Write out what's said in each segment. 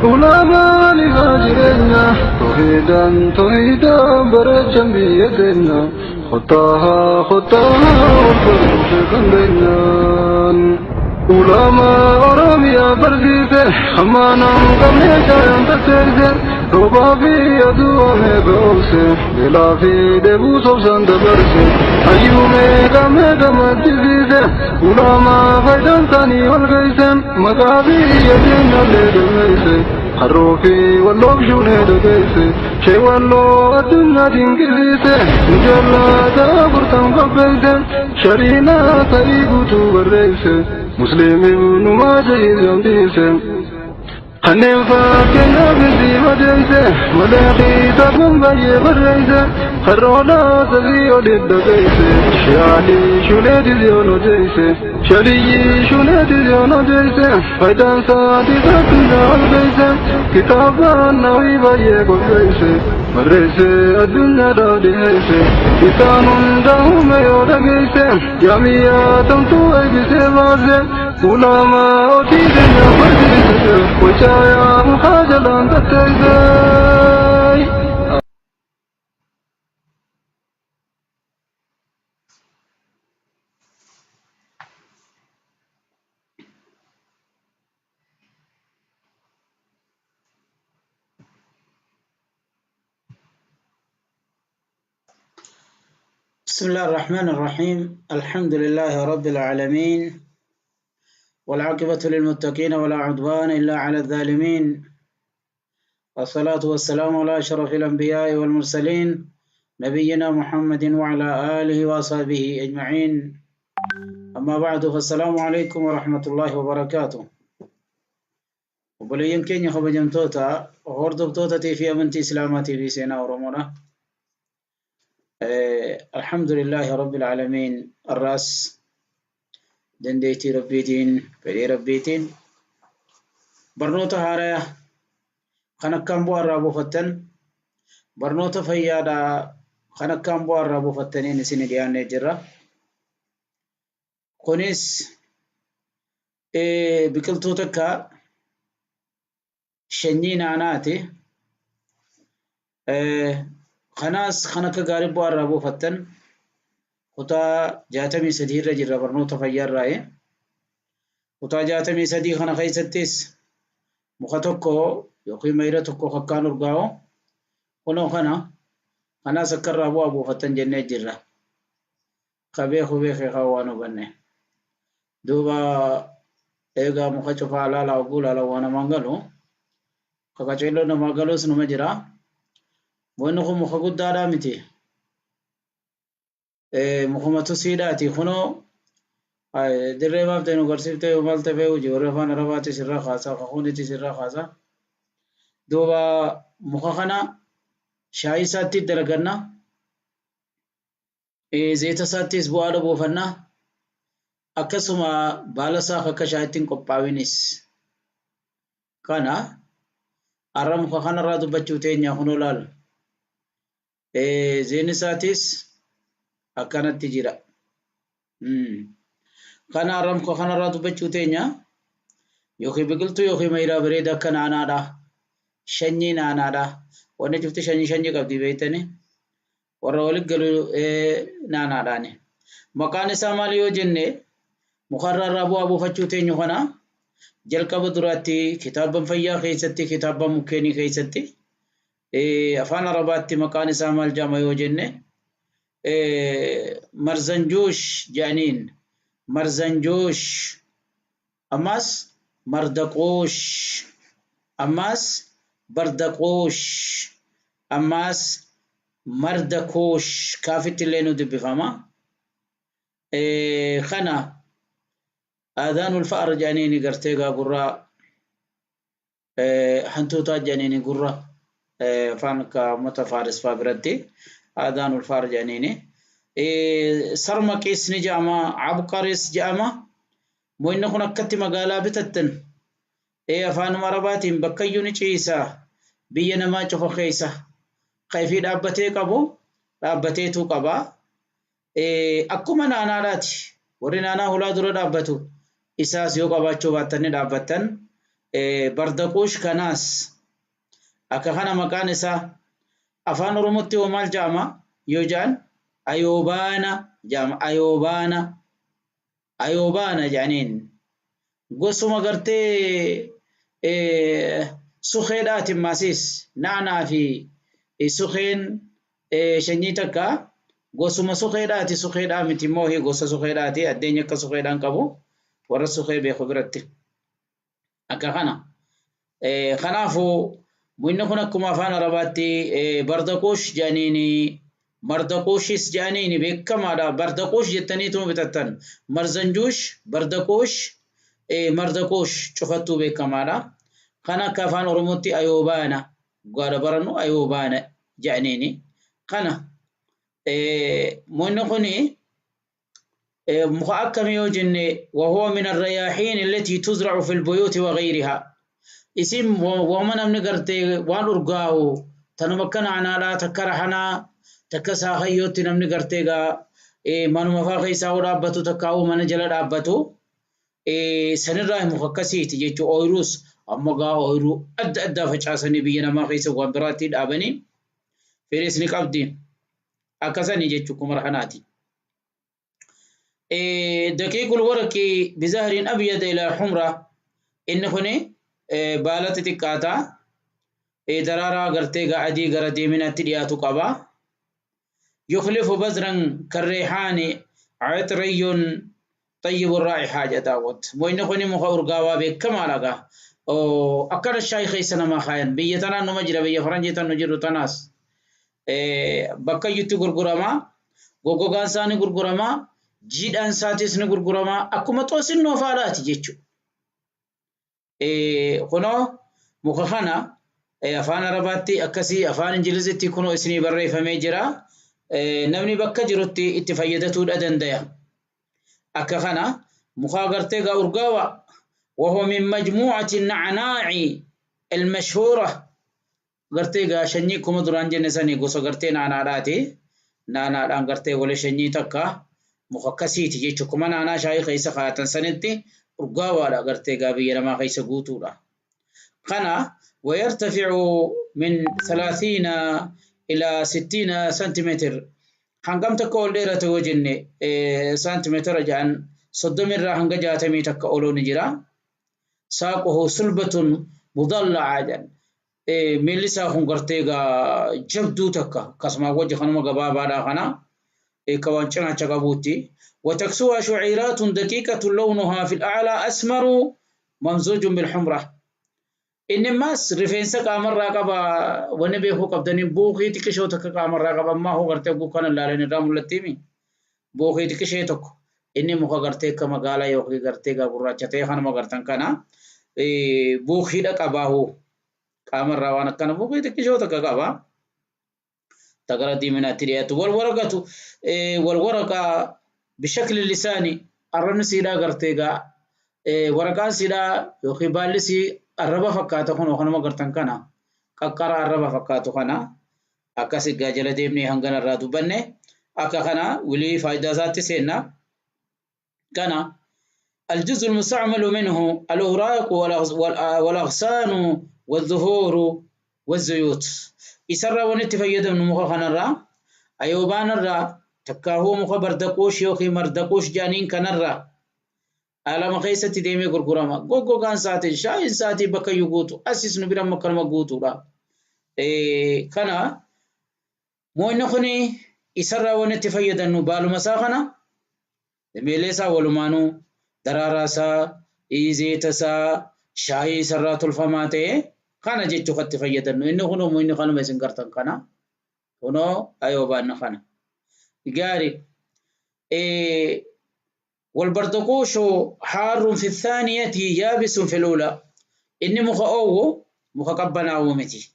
Ulamaan ifaa jireenya tawhiidaan tawhiidaan bareechan biyya teenya kottaa kottaa wal baruu beekan beenyaan. Ulamaa Oromiyaa barsiise hammaanaan qabnee shaayan tatteesse roobaa fi aduu amee ba'oobse beelaa fi dheebuu sobsaan dabarse hayyuu meeqa meeqa maddisiise ulamaa faayidaan isaanii wal geesse maqaa biyya teenyallee galmeesse harroo fi walloof shuunee dhageesse shee walloo addunyaa dinqisiise mujallaada afurtan qopheesse shariinaa ta'ii guutuu barreesse musliim ibnu maajah zambiise kanneen fakkeenyaaf isii madeesse malee kitaaban baay'ee barreesse harroodhaa sadii olitti dhageesse shaalii shuleetis yoon odeesse shaliyyi shuleetis yoon odeesse faayidaan isaatis addunyaa ol geesse kitaabaan nawii baay'ee qopheesse barreesse addunyaadhaaf dhiheesse isaan hunda uume yoo dhageesse jaamiyyaa tamtuu eebbisee baase ulamaa otii keenya barsiise wacaayaa mukaa jalaan tatteesse. بسم الله الرحمن الرحيم. الحمد لله رب العالمين، والعاقبة للمتقين، ولا عدوان إلا على الظالمين، والصلاة والسلام على أشرف الأنبياء والمرسلين، نبينا محمد وعلى آله وصحبه أجمعين. أما بعد، فالسلام عليكم ورحمة الله وبركاته. Obboleeyyan keenya kabajamtoota hordoftoota fi amantii Islaamaatii fi seenaa Oromoodha. Alhamdulillahi Rabbil Aalamiin, arraas dandeettii Rabbiitiin, fedhii Rabbiitiin barnoota haaraa kan akkaan bu'aa irraa buufattan, barnoota fayyaadhaa kan akkaan bu'aa irraa buufattaniin isin dhiyaannee jirra. Kunis biqiltuu takka sanyii naanaati. Kanaas kan akka gaarii bu'aa irraa buufattan kutaa 63 irra jirra barnoota fayyaa irraayi. Kutaa 63 kana keessattis muka tokko yookiin mayra tokko kakkaan urgaa'u kunoo kana kanaas akka irraa bu'aa buufattan jennee jirra. Ka beeku beekee kan waan hubanne. Duuba eegaa muka cufaa laalaa hogguu laalan waa namaan galu. Ka qaceelloo namaa galus numa jira. Wanni kun muka guddaadhaa miti. Mukuma tusiidhaati. Kunoo dirree baaftee nu garsiiftee yoo maal ta'e hojii warri afaan Arabaatis irraa kaasa, kakuunitis irraa kaasa. Duuba muka kana shaayii isaatti dalaganna. Zayita isaattis bu'aadha buufanna. Akkasuma baala isaa akka shaayitti hin qophaawinis. Kana har'a muka kanarraa dubbachuu teenya kunoo laal. Zayinni isaatis akkanatti jira. Kana har'a muka kanarraa dubbachuu teenya yookiin biqiltuu yookiin mayiraa bareeda akka naanaadha. Sanyii naanaadha. Wanni cufti sanyii sanyii qabdi beektanii. Warra walitti galu naanaadhaani. Maqaan isaa maal yoo jenne, mukarraa irraa bu'aa buufachuu teenyu kana jalqaba duraatti kitaabban fayyaa keessatti, kitaabban mukkeenii keessatti afaan Arabaatti maqaan isaa maal jedhama yoo jenne, marzanjuush jedhaniin. Marzanjuush, ammas mardaquush, ammas bardaquush, ammas mardakuush, kaafitti illee nu dubbifama. Kana aadaanul fa'ar jedhaniini, gartee gaa gurraa hantuutaa jedhaniini, gurra afaan akka uummata Faaris faa biratti aadaanul fa'ar jedhaniini. Sarmaqis ni jedhama, abqaris jedhama. Mo'inni kun akkatti magaalaa bitattan afaanuma Arabaatiin bakkayyuu ni ciisa, biyya namaa cufa keessa. Ka ifii dhaabbatee qabu dhaabbateetu qaba. Akkuma naanaadhaati. Warri naanaa hulaa dura dhaabbatu isaas yoo qabaachuu baattan ni dhaabbattan. Bardaquush kanaas akka kana maqaan isaa afaan Oromootti hoo maal jedhama yoo jedhan ayoobaana jedhama. Ayoobaana ayoobaana jedhaniin gosuma gartee sukeedhaatiin maasiis naanaa fi sukeen shanyii takka gosuma sukeedhaati sukeedhaa miti immoo gosa sukeedhaati addeenya akka sukeedhaan qabu warra sukee beeku biratti akka kana. Kanaafuu mukni kun akkuma afaan Arabaatti bardaquush jedhaniini mardaquushis jedhaniini beekamaadha. Bardaquush jettaniituma bitattan marzanjuush bardaquush mardaquush cufattuu beekamaadha. Kan akka afaan Oromootti ayoobaana gaadha barannu ayoobaana jedhaniini. Kana mukni kuni muka akkamii yoo jenne wahuwa min arrayaahiin allatii tuzracu fi lbuyuuti wagayrihaa. Isin wama namni gartee waan urgaa'u tanuma akka naanaadhaa takka rahanaa takka saahayyootti namni gartee gaa manuma faa keessaa hoo dhaabbatu takka hoo mana jala dhaabbatu sanirraa muka akkasiiti jechuun ooyiruus amma gaa ooyiruu adda addaa facaasanii biyya namaa keessa waan biraatti dhaabanii firiis ni qabdi akkasanii jechuun kuma rahanaati. دقيق الورق بزهر أبيض إلى حمرة إن كوني baala xixiqqaataa daraaraa gartee adii gara deeminaatti dhiyaatu qaba. Yukhlifu bazran karreehaani citriyyun xayyibu raa'ihaa jedha daawwat. Mukni kuni muka urgaawaa beekamaadha gaa. Akkana shaayii keessa namaa kaayan biyya tanaan numa jira biyya faranjii tan nu jirru tanaas. Bakka iyyutti gurguramaa goggogaan isaa ni gurguramaa jiidhaan isaatis ni gurguramaa akkuma xoosinnoo faadhaati jechuudha. Kunoo muka kana afaan Arabaatti akkasii afaan Ingilizitti kunoo isinii barreeffamee jira. Namni bakka jirutti itti fayyadatuudha dandaya. Akka kana muka agartee gaa urgaawa. وهو من مجموعة النعناع المشهورة gartee gaa shanyii kuma duraan jenne sanii gosa gartee naanaadhaati. Naanaadhaan gartee wali shanyii takka muka akkasiiti jechuudha. Kuma naanaa shaayii keessa kaa'atan sanitti urgaawaadha gartee gaa biyya namaa keessa guutuudha. Kana ويرتفع من 30 إلى 60 سنتيمتر hangam takka ol dheerate yoo jenne saantimeetira ja'an 30 irraa hanga 60 takka oloo ni jira. Saaquhu sulbatun mudalla'a jedhan. Miilli isaa kun gartee gaa jabduu takka akkasuma wajji kanuma gabaabaadhaa kana ka waan cinaacha qabuutti. وتكسوها شعيرات دقيقة لونها في الأعلى أسمر ممزوج بالحمرة. Inni ammas rifeensa qaamarraa qaba wanni beekuu qabdanii buukii xiqqishoo takka qaamarraa qaba ammaa hoo gartee oguu kana ilaalan irraa mul'attiimi. Buukii xiqqishee tokko inni muka gartee akka magaalaa yookiin gartee gaa gurraacha ta'e kanuma gartan kana buukiidha qabaa hoo qaamarraa waan akkana buukii xiqqishoo takka qaba. Tagara diiminaatti dhiyaatu wal waraqatu wal waraqaa bishakli lisaani arrabni siidhaa gartee gaa waraqaan siidhaa yookiin baalli sii arraba fakkaata kun kanuma gartan kana qaqqara arraba fakkaatu kana akkas egaa jala deemnee hangana irraa dubbanne akka kana wilii faayidaa isaatti seenna. Kana الجزء المستعمل منه الأوراق والأغصان والزهور والزيوت. إسرى ونتفيد من مخ خنرا أيوبان الرا تكاهو مخ بردقوش يوخي مردقوش جانين كنرا alama keessatti deemee gurgurama. Goggogaan isaatiin shaayiin isaatii bakka iyyuu guutu asis nu bira akkanuma guutuudha. Kana mo'inni kuni isarraa wanni itti fayyadamnu baaluma isaa kana meelee isaa walumaanuu daraaraa isaa zeeta isaa shaayii isarraa tolfamaa ta'e kana jechuu kan itti fayyadamnu. Inni kunoo mo'inni kanuma isin gartan kana kunoo ayoo baanna kana. Gaarii. والبردقوش حار في الثانية يابس في الأولى. إني مخ أوو مخ قبنا ومتي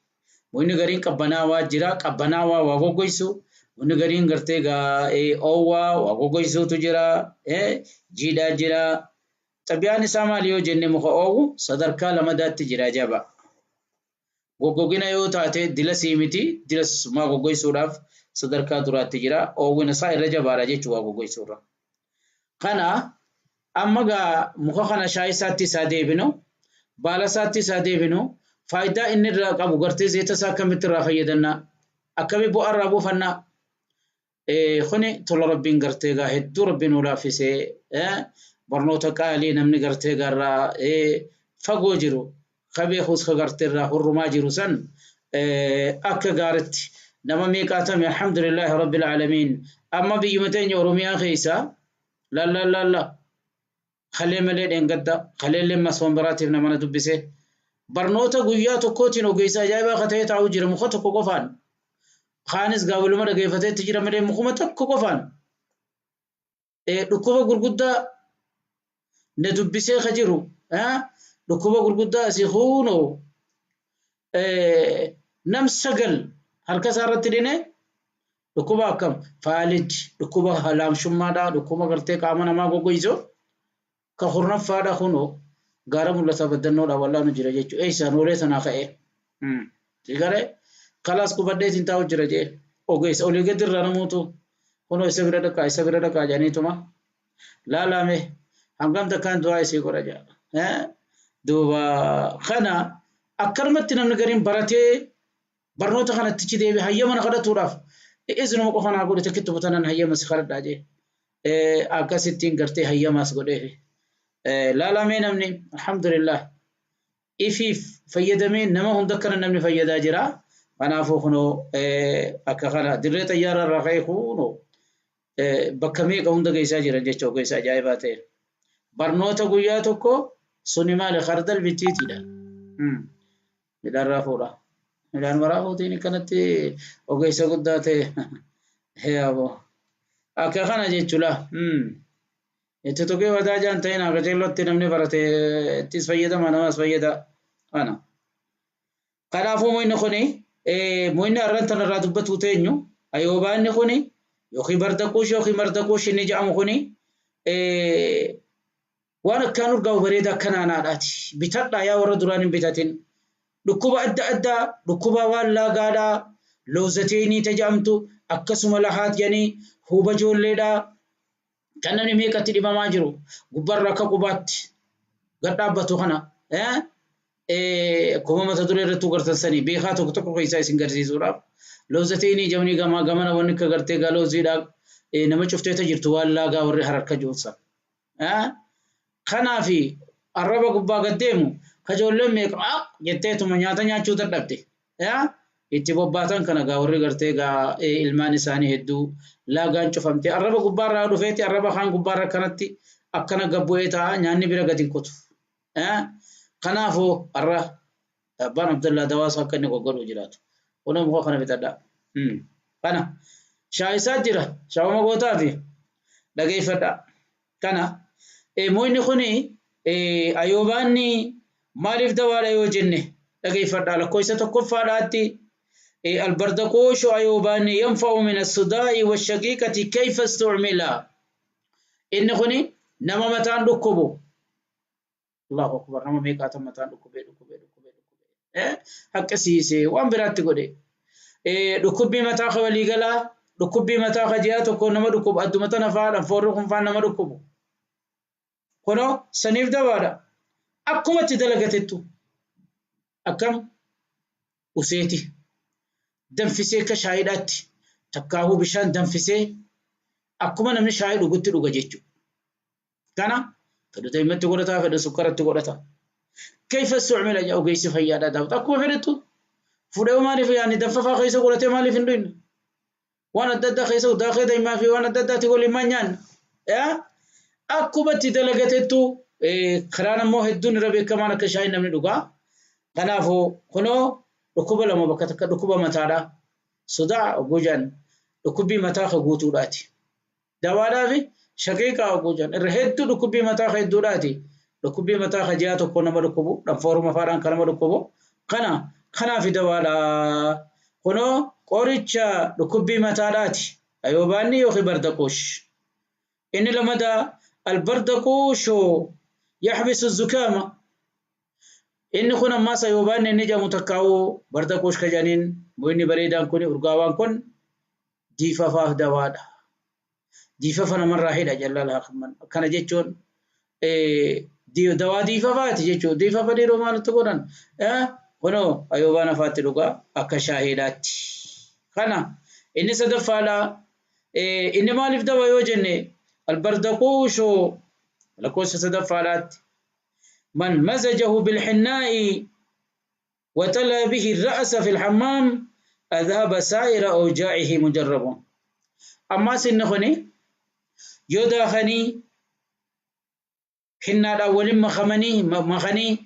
وإني قرين قبنا واجرا قبنا واغوغيسو وإني قرين قرتيغا أووا واغوغيسو تجرا جيدا جرا طبيعي ساماليو جني مخ أوو صدر كالمدات تجرا جابا غوغوغينا يو تاتي دلسي متي دلس ما غوغيسو راف صدر كادرات تجرا أوو نسائر رجبا رجيتو واغوغيسو راف. Kana amma gaa muka kana shaayii isaatti isaa deebinu Baala isaatti isaa deebinu faayidaa inni irraa qabu gartee zeeta isaa akkamitti irraa fayyadannaa akkami bu'aa irraa buufannaa kuni tola rabbiin gartee gaa hedduu rabbiin nu laaffisee barnoota qaalii namni gartee gaarraa fagoo jiru ka beekus ka gartee irraa hurrumaa jiru san akka gaaritti nama meeqaatame alhamdulillaahi rabbil aalamiin. Amma biyyuma teenya Oromiyaa keessa lalla lalla kalee malee dheengadda kaleellee masfoon biraatiif nama na dubbise barnoota guyyaa tokkootiin ogeessa ajaa'ibaa ka ta'e taa'u jira muka tokko qofaan kaanis gaawiluma dhageeffateetti jira malee mukuma tokko qofaan dhukkuba gurguddaa na dubbisee ka jiru dhukkuba gurguddaa asii huunoo nam 9 harka isaa irratti dhine dhukkuba akkam faalij dhukkuba laamshummaadha dhukkuba gartee qaama namaa goggoisu ka hurnaffaadha kunoo gaara mul'ata baddannoodha wallaanu jira jechuudha. Eessaan oolee sanaa ka'ee. Sigare kalaas qubadheetiin taa'u jira jee ogeessa olii gadi irraa namoota kunoo isa bira dhaqaa isa bira dhaqaa jedhaniituma laalame hangam takkaan du'aa isii godha jedha. Duuba kana akkanumatti namni gariin baratee barnoota kanatti ci deebi'e hayyama na kadhatuudhaaf izinuma qofa naa godhe takkitti butanan hayyama si kadhadhaa jee akkasittiin gartee hayyamaas godheefi. Laalamee namni alhamdulillah ifiif fayyadamee nama hunda akkana namni fayyadaa jira. Kanaafuu kunoo akka kana dirree xayyaara irraa ka'e kunoo bakka meeqa hunda geessaa jiran jecha ogeessa ajaa'ibaa ta'e. Barnoota guyyaa tokko suni maali khardal bitiitiidha. Midhaan raafuudha. Midhaan raafuutiin akkanatti ogeessa guddaa ta'e. Yaaboo. Akka kana jechuudha. Itti tuqee wadaa jaan ta'in akka ceellootti namni barate ittis fayyadama namas fayyada. Kana. Kanaafuu mu'inni kuni mu'inni arran tanarraa dubbatu teenyu ayoobaanni kuni yookiin bardaquush yookiin mardaquush inni jedhamu kuni waan akkaan urgaa'u bareeda akka naanaadhaati. Bitadhaa yaa warra duraan hin bitatin. Dhukkuba adda addaa dhukkuba waan laagaadhaa loozateeni taja'amtu akkasuma lahaat jedhanii huuba ijoolleedhaa kan namni meeqatti dhibamaa jiru gubbarra akka qubaatti gad dhaabbatu kana akkuma mata duree irratti gartan sanii beekaa tokko tokko keessaa isin garsiisuudhaaf loozateeni jamni gamaa gamana wanni akka gartee gaa looziidhaa nama cufteeta jirtu waan laagaa warri hararka joonsa. Kanaafi arraba gubbaa gad deemu kajoolleen meeqa jetteetuma nyaata nyaachuu dadhabde. Itti bobbaatan kana gaa warri gartee gaa ilmaan isaanii hedduu laagaan cufamte arraba gubbaarraa dhufeeti arraba kaan gubbaarra kanatti akkana gabbu'ee ta'a nyaanni bira gadi hin kutu. Kanaafuu arra abbaan Abdullaa dawaasa akka inni goggodhuu jiraatu. Kunoo muka kana bitadhaa. Kana shaayisaa jira shaawama gootaa fi dhageeffadhaa. Kana mu'inni kuni ayoobaanni maaliif dawaadha yoo jenne dhageeffadhaa lakkoofsa tokkoffaadhaatti البردقوش أيوبان ينفع من الصداع والشقيقة كيف استعمل إن خني نما متان ركبو الله أكبر نما ميقات متان ركبه ركبه ركبه ركبه حق سيسي وان برات قولي ركبي متى خولي قلا ركبي متى خجياتو كون نما ركب أدو متى نفعل أنفوركم فعل نما ركبو كنو سنيف دوادا أكما تدلقتتو أكم أسيتي danfisee akka shaayiidhaatti takkaahuu bishaan danfisee akkuma namni shaayii dhugutti dhuga jechuudha. Kana fedhu daa'imatti godhata fedhu sukkaratti godhata. Kayfa istucmila jedha ogeessi fayyaadhaa daawwata akkuma fedhettu fuudhee maaliif yaani danfafaa keessa godhatee maaliif hin dhuyne waan adda addaa keessa daakee daa'imaa fi waan adda addaatti waliin maan nyaanna. Akkuma itti dalagatettu karaan ammoo hedduun irra beekamaan akka shaayii namni dhugaa. Kanaafuu kunoo dhukkuba lama bakka takka dhukkuba mataadha. Sodaa ogujaan dhukkubbii mataa ka guutuudhaati. Dawaadhaa fi shaqiiqaa ogujaan irra hedduu dhukkubbii mataa ka hedduudhaati. Dhukkubbii mataa ka ji'a tokko nama dhukkubu dhanfooruma faadhaan kan nama dhukkubu kana kanaaf dawaadha. Kunoo qoricha dhukkubbii mataadhaati. Ayoobaanni yookiin bardaqoosh. Inni lamadaa albardaquushu yaxbisu zukaama. Inni kun ammaas ayoobaanni inni jedhamu takkaa'uu bardaqoosh ka jedhaniin mu'inni bareedaan kun urgaawaan kun diifafaaf dawaadha. Diifafa namarraa hidha jallala haqman. Kana jechuun Dawaa diifafaati jechuudha. Diifafa dhiiroo maalitti godhan? Kunoo ayoobaan afaatti dhugaa akka shaahiidhaatti. Kana inni sadaffaadha. Inni maaliif dawa yoo jenne albardaquushoo lakkoofsa sadaffaadhaatti. Man mazajahu bilxinnaa'i وتلا به الرأس في الحمام أذهب سائر أوجاعه مجرب. أما سنخني يداخني حنا الأولين مخمني مخني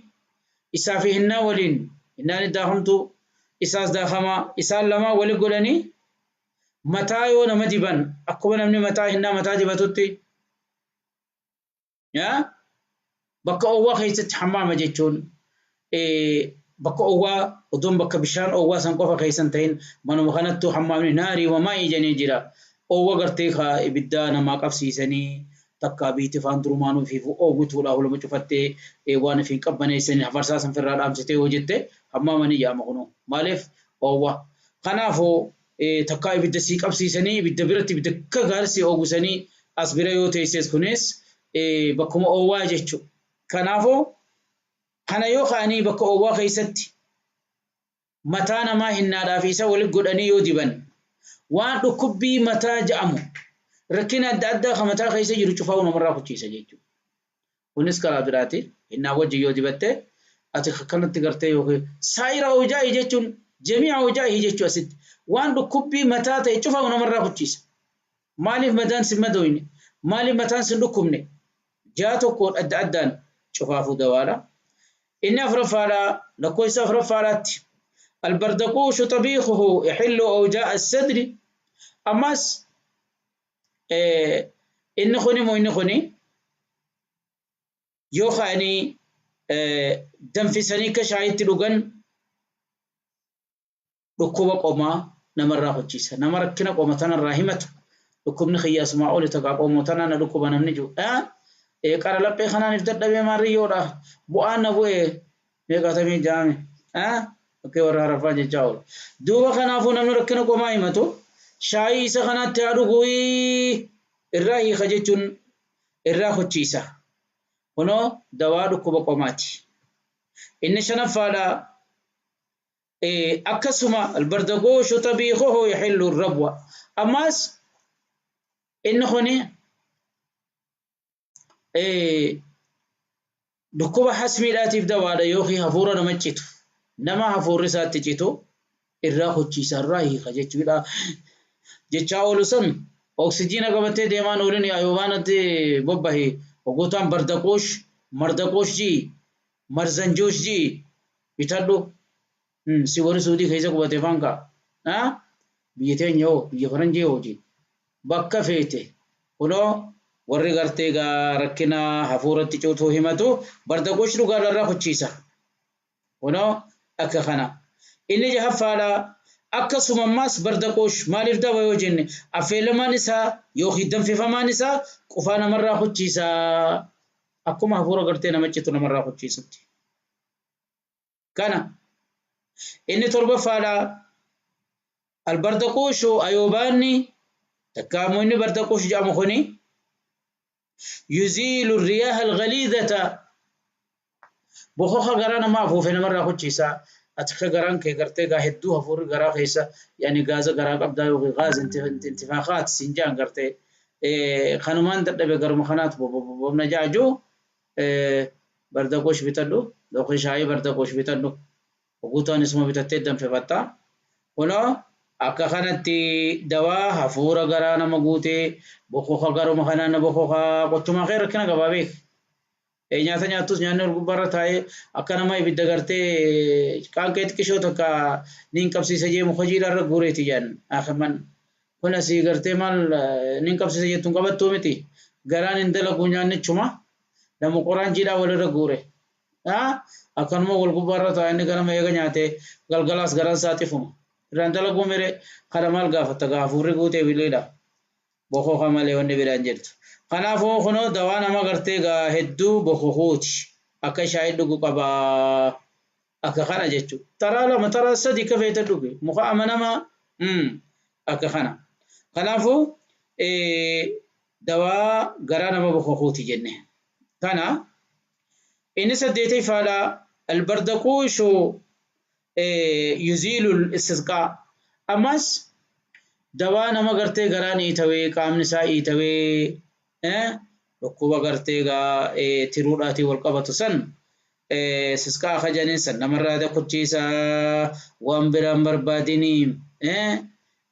إسافي هنا ولين إنني داخمتو إساس داخما إسال لما ولي قولني متى يونا مدبن أكون من متى هنا متى دبتوتي يا بقى أوا خيست حمام جيتشون bakka owwaa odoon bakka bishaan owwaa san qofa keessan ta'in manuma kanattuu hammaamni naarii wamaa ijanii jira. Owwa gartee kaa ibiddaa namaa qabsiisanii takka biitti faan durumaan ofiif oowwituudhaaf waluma cufattee waan ofiin qabbaneessanii hafarsaa san firraa dhaamsitee yoo jette hammaamanii yaama kunoo maaliif owwa. Kanaafuu takka ibidda sii qabsiisanii ibidda biratti ibidda akka gaarii sii oowwisanii as bira yoo teesses kunis bakkuma owwaa jechuudha. Kanaafuu kana yoo ka'anii bakka owwaa keessatti mataa namaa hinnaadhaaf isa walitti godhanii yoo diban waan dhukkubbii mataa ja'amu rakkina adda addaa kan mataa keessa jiru cufaa namarraa kuchiisa jechuudha. Kunis karaa biraati hinnaa wajjin yoo dibatte ati akkanatti gartee yookiin saayira hojaa'i jechuun jamii'a hojaa'i jechuu asitti waan dhukkubbii mataa ta'e cufaa namarraa kuchiisa. Maaliif mataan sin madooyne? Maaliif mataan sin dhukkubne? Jaa tokkoon adda addaan cufaafuu dawaadha. إن أفرفالا لكويس أفرفالات البردقوش طبيخه يحل أوجاع الصدر. أماس إن خني مو إن خني يوخاني دنفسني كشايت لغن ركوب قوما نمر راخوتشيسا نمر كنا قوما تنا الراهمة ركوب نخياس معولي تقع قوما تنا نركوب نمنجو qara laphee kanaan if dadhabee maarriyyoodha bu'aan na bu'e meeqatamii jaame bakkee warra haraffaa jechaa oolu. Duuba kanaafuu namni rakkina qomaa himatu shaayii isa kanaatti haa dhuguu irraa hiika jechuun irraa hochiisa. Kunoo dawaa dhukkuba qomaati. Inni shanaffaadha akkasuma albardaqooshu tabiikuhu yaxillu rabwa. Ammaas inni kuni dhukkuba hasmiidhaatiif dawaadha yookiin hafuura nama citu nama hafuurri isaatti citu irraa hochiisa irraa hiika jechuudha. Jechaa oolu san oksijiina qabatee deemaan oolin ayoobaanatti bobbahe ogotaan bardaqoosh mardaqoosh jii marzanjoosh jii bitadhu si warri suudii keessa qubatee faan ka'a biyya teenya hoo biyya faranjii hoo jii bakka feete kunoo warri gartee gaa rakkina hafuuratti cuutuu himatu bardaqoosh dhugaadha irraa hochiisa. Kunoo akka kana. Inni jahaffaadha akkasuma ammaas bardaqoosh maaliif dawa yoo jenne affeelamaan isaa yookiin danfifamaan isaa qufaa namarraa hochiisa. Akkuma hafuura gartee nama citu namarraa hochiisutti. Kana inni torbaffaadha albardaqooshu ayoobaanni takka inni bardaqoosh jedhamu kuni يزيل الرياح الغليظة بخوخ غرانا ما فوفي نمر خوشيسا أتخ غران كي غرتي غا هدوها فور غرا خيسا يعني غاز غرا قبدا يوغي غاز انتفاخات سنجان غرتي خنمان ددبه غرم خنات بوبنا جاجو بردقوش بتدو دوخي شاي بردقوش بتدو وغوتان اسمه بتتدم دم في بطا ولا akka kanatti dawaa hafuura garaa nama guutee bokoka garuma kanaan bokoka qochuma kee rakkina qabaa beek. Nyaata nyaattus nyaanni ol gubbaarra taa'ee akka nama ibidda gartee qaanqee xiqqishoo takka niin qabsiisa jee muka jiidhaarra guureeti jedhan akhiman. Kun asii gartee maal niin qabsiisa jettuun qabattuu miti garaan hin dalagu nyaannichuma nama qoraan jiidhaa walirra guure. Akkanuma wal gubbaarra taa'ee inni ganama eega nyaatee galgalaas garaan saaxifuma. Irraan dalaguu mere kana maal gaafata hafuurri guutee bileedha. Bokoka malee wanni biraan jirtu. Kanaafuu kunoo dawaa nama gartee gaa hedduu bokokuuti. Akka shaayii dhugu qabaa. Akka kana jechuudha. Taraa lama taraa sadi akka feete dhuge muka amanamaa akka kana. Kanaafuu dawaa garaa nama bokokuuti jenne. Kana Inni saddeetaffaadha albardaquushu yuziilu istisqaa. Ammas dawaa nama gartee garaan iitawee qaamni isaa iitawee dhukkuba gartee gaa tiruudhaatiin wal qabatu san sisqaa kajaniin san namarraa dakuchiisaa waan biraan barbaadinii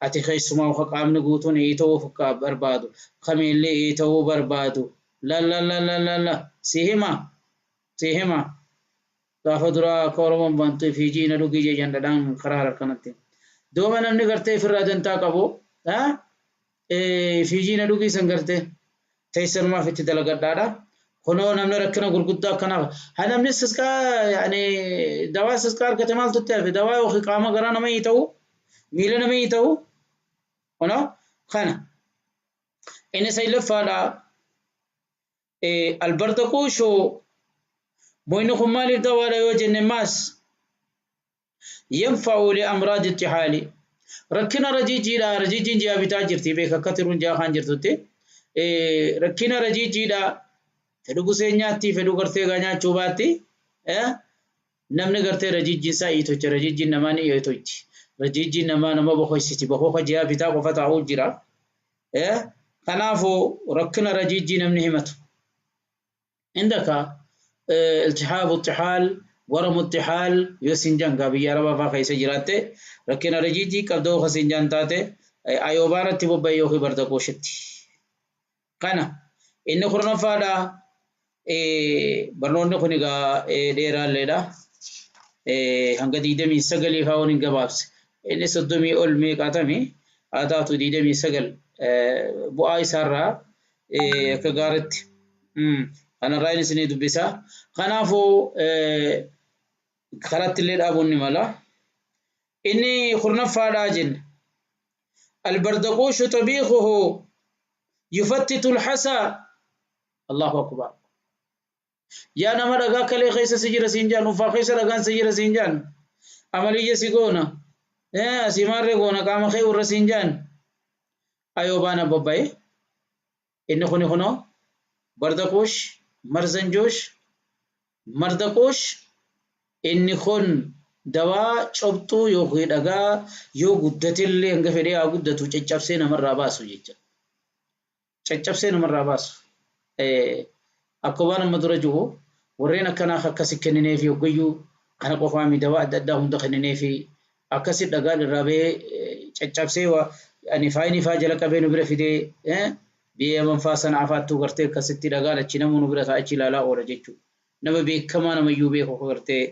ati keessumaa ka qaamni guutuun iitawuu barbaadu kamiillee iitawuu barbaadu la la la la la la si hima si hima gaafa duraa akka Oromoon baantu fiijii na dhugii jedhan dhadhaan karaa harkanatti. Duuba namni gartee ofirraa dantaa qabu fiijii na dhugii san gartee teessanumaaf itti dalagadhaadha. Kunoo namni rakkina gurguddaa akkanaaf. Haa namni sisqaa yaani dawaa sisqaa argate maaltu itti hafe dawaa yookiin qaama garaa nama hiita'u miila nama hiita'u kunoo kana. Inni saglaffaadha albardaquushu moyni kun maaliif dawaadha yoo jenne maas yanfa'u liamraadi ittixaali rakkina rajiijiidha. Rajiijiin ji'a bitaa jirti beeka akka tiruun ji'a kaan jirtutti rakkina rajiijiidha. Fedhu gusee nyaatti fedhu gartee gaa nyaachuu baatti namni gartee rajiijiin isaa iitocha rajiijiin namaa ni iitochi rajiijiin namaa nama boqoysiti boqoqa ji'a bitaa qofa taa'uu jira. Kanaafuu rakkina rajiijii namni himatu indaka iltihaabu ittixaal waramu ittixaal yoo sinjaan gaa biyya arabaa faa keessa jiraatte rakkina rajiijii qabdoo ka sinjaan taate ayoobaanatti bobba'e yookiin bardaqooshitti. Kana inni kurnaffaadha. Barnoonni kun egaa dheeraalleedha. Hanga 29 faa waliin gabaabse. Inni 30 ol meeqaatami haa taatu 29 bu'aa isaarraa akka gaariitti. Kanarraa inni isinii dubbisa. Kanaafuu karatti illee dhaabuun ni mala. Inni kurnaffaadhaa jenne. Albardaquushu xabiikuhu yufattitu alxasaa. Allahu akbar. Yaa nama dhagaa kalee keessa si jira siin jaan uffaa keessa dhagaan si jira siin jaan amaliyya si goona asii maarree goona qaama kee irra siin jaan ayoobaana bobba'e. Inni kuni kunoo bardaquush marzanjoosh mardaqoosh inni kun dawaa cobxuu yookiin dhagaa yoo guddatellee hanga fedhee haa guddatu caccabsee namarraa baasu jecha. Caccabsee namarraa baasu. Akka waan amma dura jiru warreen akkanaa akkasi kennineefi hoggayyuu kana qofaami dawaa adda addaa hunda kennineefi akkasi dhagaan irraa bahee caccabsee ani faayini faa jala qabee nu bira fidee biyya yaman faa sana afaattuu gartee akkasitti dhagaan achi namuu nu bira ta'a achi ilaalaa oola jechuudha. Nama beekamaa namayyuu beeku gartee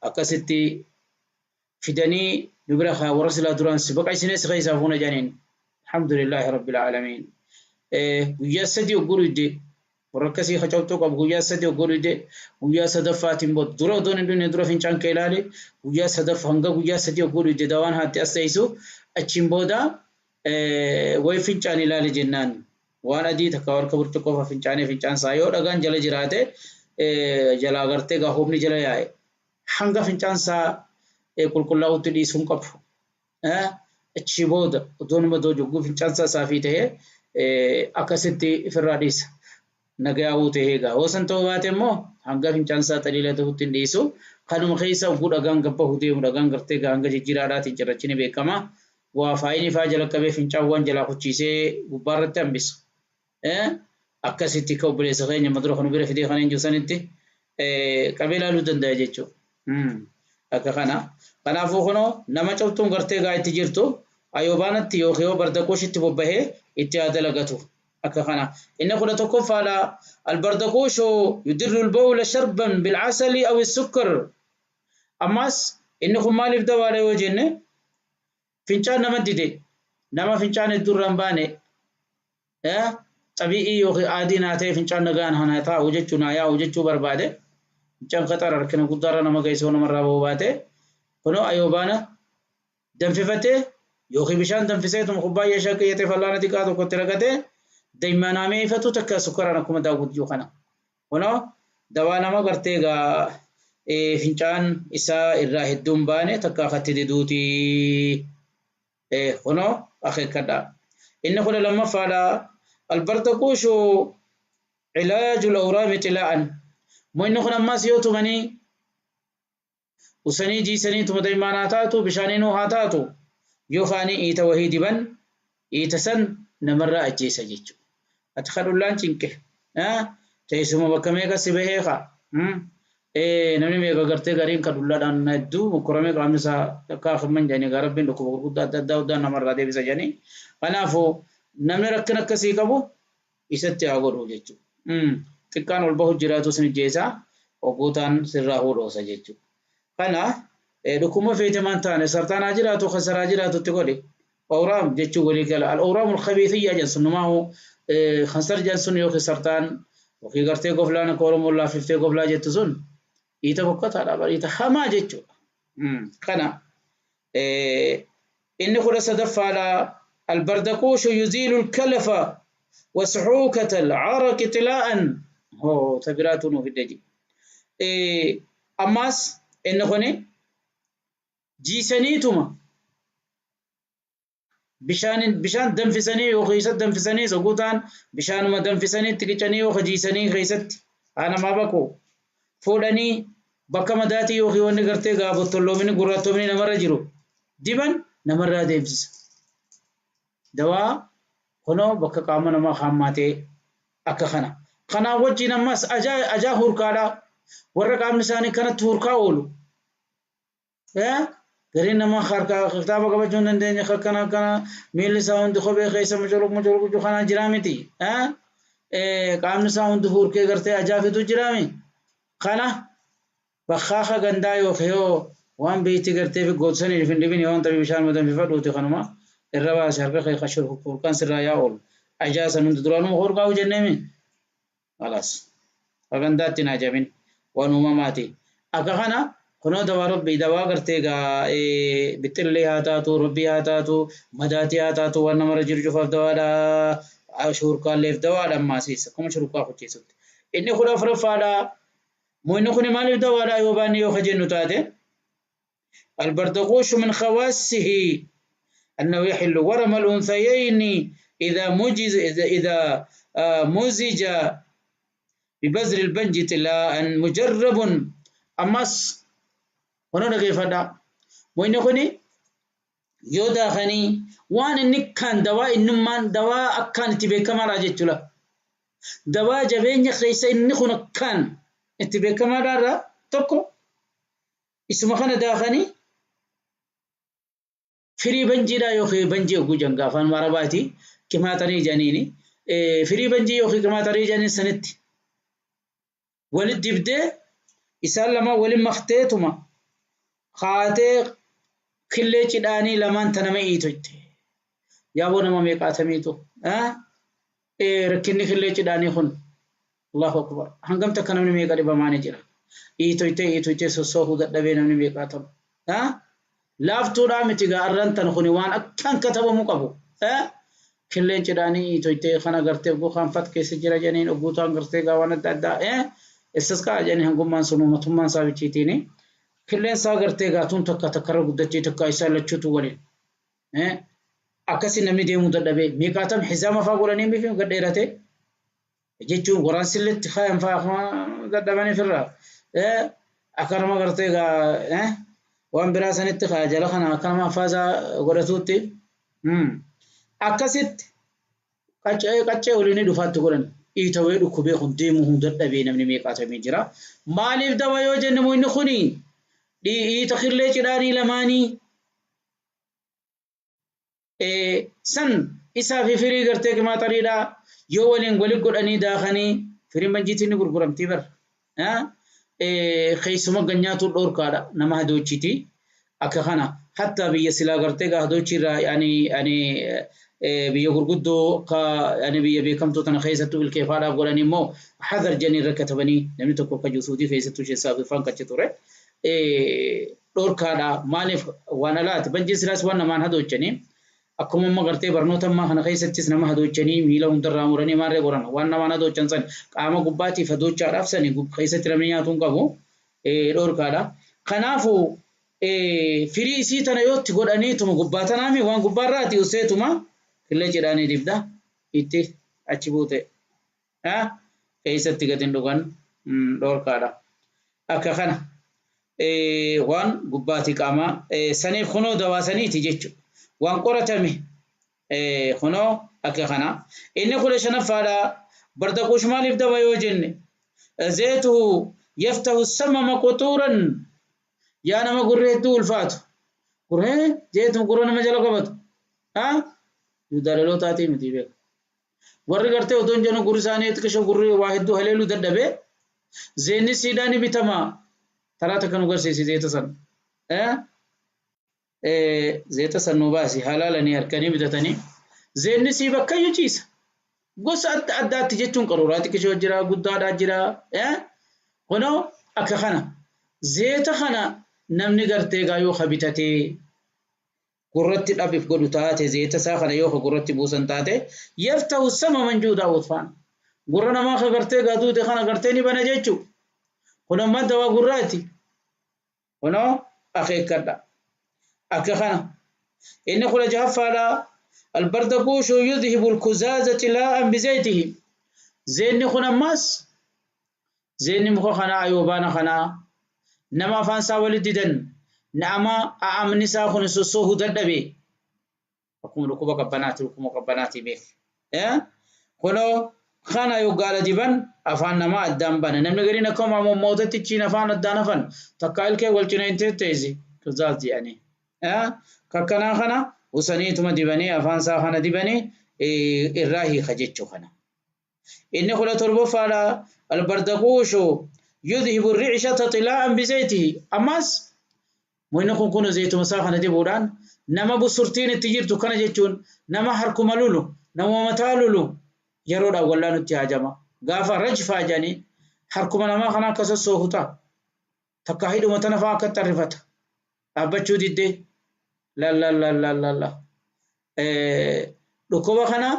akkasitti fidanii nu bira kaa warra silaa duraan si baqaysinee si keessaa fuuna jedhaniin alhamdulillaahi rabbil aalamiin. Guyyaa sadii ogguu didde warra akkasii hacabtuu qabu guyyaa sadii ogguu didde guyyaa sadaffaatiin booda dura odoon hin dhumne dura fincaan kee ilaale guyyaa sadaffa hanga guyyaa sadii ogguu didde dawaan haatti as teessu achiin booda wayi fincaan ilaale jennaan waan adii takka warqa burcuqqoo fa fincaanee fincaan isaa yoo dhagaan jala jiraate jalaa gartee gaa humni jala yaa'e hanga fincaan isaa qulqullaa'utti dhiisuu hin qabu. Achi booda odoon madoo jogguu fincaan isaa saafii ta'ee akkasitti ofirraa dhiisa. Nagayaa'uu ta'ee gaa hoo san ta'uu baate immoo hanga fincaan isaa xaliila ta'utti hin dhiisu. Kanuma keessa oguu dhagaan gabbahu deemu dhagaan gartee gaa hanga jijjiiraadhaatiin cirrachi ni beekama. Waa faayini faa jala qabee fincaan waan jalaa kuchiisee gubbaarratti hambisu. Akkasitti akka obboleessa keenya madura kan bira fidee kan hin jiru sanitti qabee ilaaluu danda'a jechuudha. Akka kana. Kanaafuu kunoo nama cobtuun gartee gaa itti jirtu ayoobaanatti yookiin yoo bardaquushitti bobbahee itti haa dalagatu. Akka kana. Inni 11ffaadha. Albardaquushu yudirru albawla sharban bilcasali aw sukkar. Ammas inni kun maaliif dawaadha yoo jenne fincaan nama dide nama fincaan hedduu irraa hin baane xabi'ii yookiin aadii naa ta'e fincaan nagaan haa taa'u jechuu naa yaa'u jechuu barbaade fincaan qaxara rakkina guddaarra nama geessoo namarraa bahuu baate kunoo ayoobaana danfifatee yookiin bishaan danfiseetuma kubbaayyaa shan qiyyatee fallaana xiqqaa tokkotti ragatee daa'imman ifatu takka sukkaraan akkuma daawwatu kana. Kunoo dawaa nama gartee egaa fincaan isaa irraa hedduun baane takka akkatti diduuti. Kunoo akeekkadha. Inni 12ffaadha. Albardaquushu cilaaju lawraami xilaa'an. Mo'inni kun ammas yoo tumanii usanii jiisanii tumata imaan haa taatu bishaaniinuu haa taatu yookaan iita wahii diban iita san namarraa ajjeesa jechuudha. Ati kadhullaan cinqe teessuma bakka meeqa si bahee kaa namni meeqa gartee gariin kadhullaadhaan hedduu mokkoramee qaamni isaa akka afurman jedhanii gaa rabbiin dhukkuba gurguddaa adda addaa guddaa namarraa deebisa jedhanii kanaafuu namni rakkina akkasii qabu isatti haa godhu jechuudha. Xiqqaan ol bahu jiraatu sin ijjeesaa ogguutaan sirraa hudhoosa jechuudha. Kana dhukkuba feete maan taane sartaanaa jiraatu kasaraa jiraatutti godhe awraam jechuun walii gala al awraamul khabiithiyyaa jedhan sunnumaahu kansar jedhan sun yookiin sartaan yookiin gartee goflaan akka Oromoon laaffiftee goflaa jettu sun iita boqqotaadha bara iita hamaa jechuudha. Kana inni 13ffaadha albardaquushu yuziilu alkalafa وسحوكة العرق طلاء هو تبرات في الدجي أماس إن خني جيسانيتما bishaan danfisanii yoo keessatti danfisanii soguutaan bishaanuma danfisanii itti qicanii yoo jiisanii keessatti haa namaa baqu fuudhanii bakka madaatii yookiin wanni gartee gaafottolloomini gurraattoomini namarra jiru diban namarraa deemsisa. Dawaa kunoo bakka qaama namaa hammaatee akka kana. Kanaan wajjin ammas ajaa hurkaadha. Warra qaamni isaanii kanatti hurkaa oolu. Gariin namaa harkaa kitaaba qabachuu hin dandeenye akkana akkana miilli isaa hundi kophee keessa muculuq muculuq kanaa jiraa miti. Qaamni isaa hundi hurkee gartee ajaa fidu jiraa mi? Kana bakkaaka gandaa yookiin yoo waan beeyti gartee fi gootsanii hin dhibin waan tabii bishaan madanfifadhuuti kanuma irra baase harka kee qashur hurkaan sirraa yaa oolu. Ajaa san hundi duraanuma hurkaa'u jenneemi. Khalaas. Gandaatti naa jabin waan uumamaati. Akka kana kunoo dawaa rabbii dawaa gartee gaa bixxillee haa taatu rabbii haa taatu madaatii haa taatu waan namarra jiru cufaaf dawaadha shurkaalleef dawaadha ammaasiis akkuma shurkaa hojjetutti. Inni 14ffaadha. Mo'inni kun maaliif dawaadha yoo baanne yoo kajennu taate البردقوش من خواصه أنه يحل ورم الأنثيين إذا مجز إذا مزج ببذر البنج طلاء مجرب أمس ونون كيف هذا وين كوني يودا خني وان نكان دواء إنما دواء أكان تبي كما راجت له دواء جبين خيس إن خون كان تبي كما را تكو اسمه خنا داخني firii banjiidhaa yookiin banjii oguu jenga afaan Arabaati kimaatarii jedhaniini firii banjii yookiin kimaatarii jedhaniin sanitti walit dibdee isaan lama walin makteetuma kaatee killee cidhaanii lamaan tanama iitotte yaaboo nama meeqaatamiitu rakkinni killee cidhaanii kun Allahu akbar hangam takka namni meeqa dhibamaanii jira iitoyte iitoyte sossoofuu dadhabee namni meeqaatamu laaftuudhaa miti gaa arran tan kuni waan akkaan katabamuu qabu killeen cidhaanii iitoyte kana gartee gokaan fat keessa jira jedhaniin ogguutaan gartee gaa waan adda addaa essas kaa jedhanii hangummaan sun uummatummaan isaa bichiitiini killeen isaa gartee gaatuun takka takkarra guddachee takka isaa lachuutu waliin akkasi namni deemuu dadhabee meeqaatam hizaama faa godhanii mifi gad dheerate jechuun waraansiletti kaayan faa dadhabanii firraa akkanuma gartee gaa waan biraa sanitti kaa jala kana akkanuma affaasaa godhatuutti akkasitti qaccee qaccee waliin dhufaatti godhan iitawee dhukkubee kun deemuu hin dadhabee namni meeqaatamee jira maaliif dawa yoo jenne inni kuni iita killee cidhaanii lamaanii san isaa fi firii gartee qimaaxariidhaa yoo waliin waliin godhanii daakanii firiin banjiitiin ni gurguramtii bara keessuma ganyaatu dhorkaadha nama hadoochiti akka kana hatta biyya silaa gartee gaa hadoochiirraa yani yani biyya gurguddoo ka yani biyya beekamtuu tana keessattuu ilkeefaadhaaf godhanii immoo hadar jedhanii irra katabanii namni tokko akka juusuutii keessattuu sheessaa bifaan kachi ture dhorkaadha maaliif waan alaati banjiin silaas waan namaan hadoochanii akkuma amma gartee barnoota ammaa kana keessattis nama hadoochanii miila hundarraa muranii maarree godhan waan namaan hadoochan san qaama gubbaatiif hadoochaadhaaf sani keessatti namni nyaatuun qabu dhorkaadha. Kanaafuu firii isii tana yootti godhaniituma gubbaa tanaami waan gubbaarraati useetuma killee cidhaanii dibda itti achi buute keessatti gadi hin dhugan Dhorkaadha. Akka kana waan gubbaati qaamaa saniif kunoo dawaa saniiti jechuudha. Waan qoratame kunoo akka kana. Inni 15ffaadha. Bardaquush maaliif dawa yoo jenne, zeetuhu yaftahu samama quxuuran, yaa nama gurri hedduu ulfaatu, gurree jeetu gurra nama jala qabatu, daldaloo taatii miti beeku. Warri gartee otoo hin jennu gurri isaanii xiqqisho gurri waa hedduu haleeluu dadhabee, zeenni siidhaa ni bitama. Taraa takka nu garsiisi zeeta san. Zeeta san nu baasi halaalanii harkanii bitatanii. Zeenni sii bakkayyuu ciisa. Gosa adda addaatti jechuun qaruuraa xiqqishoo jira, guddaadhaa jira. Kunoo akka kana. Zeeta kana namni gartee gaa yoo bitatee gurratti dhabiif godhu taate, zeeta isaa kana yoo gurratti buusan taate, yaftahu sama manjuu Daawud faana. Gurra namaa ka gartee gaa duute kana gartee ni bana jechuu. Kun ammaa dawaa gurraati. Kunoo akeekkadha. Akka kana. Inni 16ffaadha. Albardaquushu yudhibu alkuzaaza cilaa'an bizaytihi. Zeenni kun ammaas zeenni muka kanaa ayoobaana kanaa nama afaan isaa walitti didan, nama a'amni isaa kun sossoohuu dadhabe, akkuma dhukkuba qabbanaati, dhukkuba qabbanaati beek. Kunoo kana yoggaala diban afaan namaa addaan bana. Namni gariin akkuma mootatti chiin afaan addaan hafan takka ilkee wal cina hin teetteesi kuzaaz jedhanii. Kakkanaa kana usaniituma dibanii afaan isaa kana dibanii irraa hiika jechuu kana. Inni 17ffaadha. Albardaquushu yudhibu ricshata xilaa'an bizaytihi. Ammas inni kun zayituma isaa kana dibuudhaan nama busurtiin itti jirtu kana jechuun nama harkuma lulu, nama mataa lulu yeroodhaan wallaa nutti haajama. Gaafa rajfaa jedhanii harkuma namaa kana akka sossoohu ta'a. Takka hidhuma tana fa'aa akka tarrifata. Dhaabbachuu diddee lallallallalla. Dhukkuba kana